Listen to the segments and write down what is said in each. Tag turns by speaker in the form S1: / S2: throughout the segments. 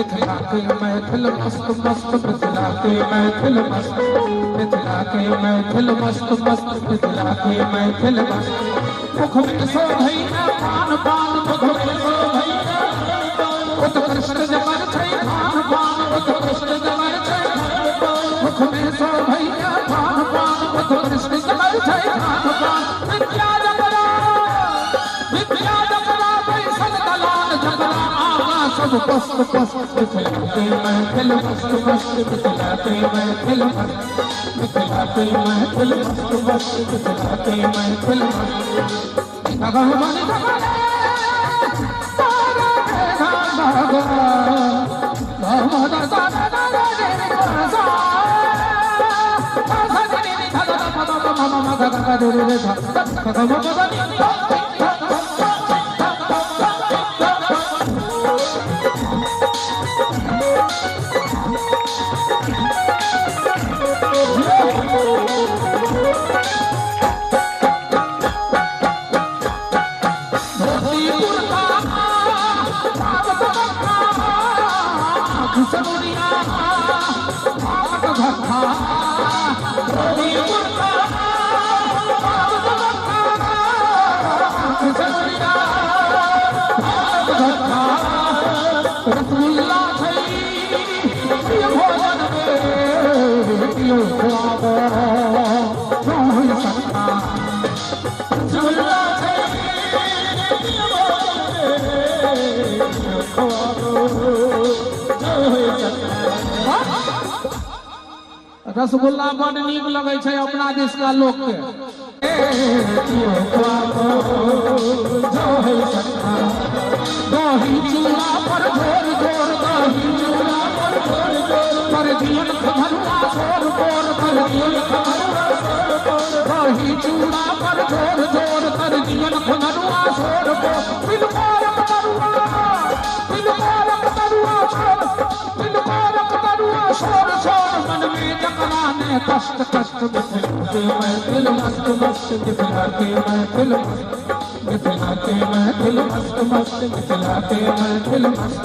S1: मैथिल मस्त मस्त मिथिला के मैथिल मस्त मिथिला के मैथिल मस्त मस्त मिथिला के मैथिल मस्त मुख में शोभैया पान पान मुख में शोभैया उत्कृष्ट जमर छै खान पान उत्कृष्ट जमर छै मुख में शोभैया पान पान उत्कृष्ट जमर छै खान पान विद्या जकरा बैसल दलान जकरा आगा सब पस्त पस्त मिथिला के मैथिल मस्त मस्त मिथिला के मैथिल मस्त मिथिला के मैथिल मस्त मस्त मिथिला के मैथिल मस्त भगवान
S2: रसगुल्ला बड नीक लगै छै अपना देश का लोक के।
S1: दही चूड़ा पर जोर जोर दही चूड़ा पर जोर जोर पर दियन खमरुआ सोर पोर पर दियन खमरुआ सोर पोर दही चूड़ा पर जोर जोर पर दियन खमरुआ सोर पोर बिन पारक तरुआ बिन पारक तरुआ सोर बिन पारक तरुआ सोर सोर मन में जकरा ने कष्ट कष्ट मिथिला के मैथिल मस्त मस्त मिथिला के मैथिल मस्त मिथिला के मैथिल मस्त मस्त मिथिला के मैथिल मस्त।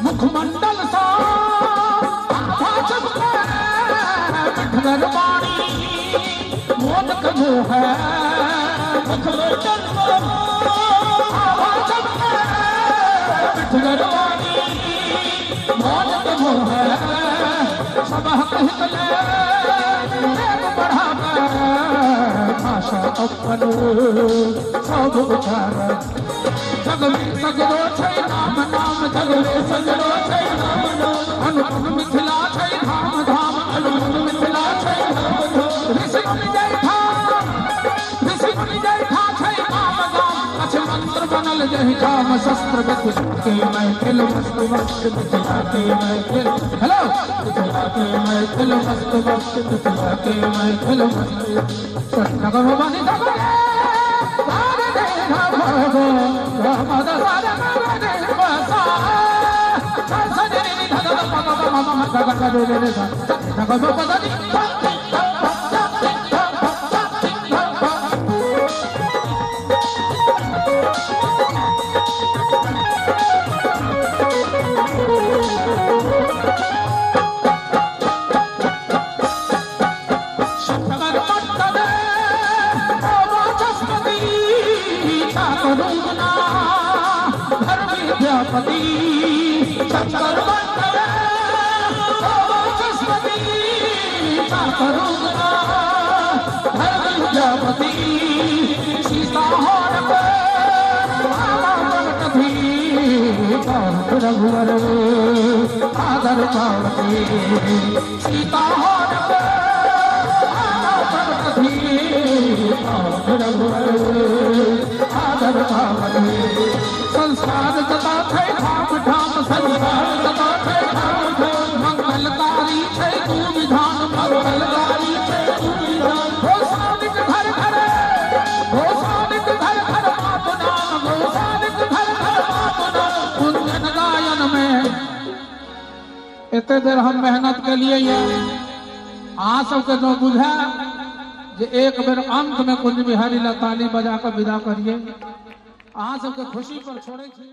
S1: मुखमंडल सा मोन कमो है मुखमंडल मोन कमो है सब हक हित ले बढ़ावे भाषा अपन सब उचार जग में सगरो छै राम नाम जग में सगरो छै राम नाम अनुपम मिथिला छै धाम धाम अनुपम मिथिला छै धाम धाम ऋषि मुनि जय था ऋषि मुनि जय था छै राम गाम अछि मंत्र बनल जहि काम शस्त्र मिथिला के मैथिल मस्त मस्त मिथिला के मैथिल हेलो मिथिला के मैथिल मस्त मस्त मिथिला के मैथिल मस्त भगवान गणपति शंकर बंदर वाचस्पति धर्म विद्यापति सीता रघुवर आदर पावती सीता रघुवर आदर पावती संसार जता छै ठाम ठाम संसार जता छै ठाम ठाम मंगलकारी छै तू विधान मंगलकारी छै तू विधान गोसानिक घर घर गोसानिक घर घर मात नाम गोसानिक घर घर मात नाम कुंजन गायन में एते देर हम मेहनत के लिए अहाँ सबके जो बुझा जे एक बेर अंत में कुंज बिहारी ला ताली बजा कर विदा करिए। अहाँ सबके खुशी पर छोड़े छी।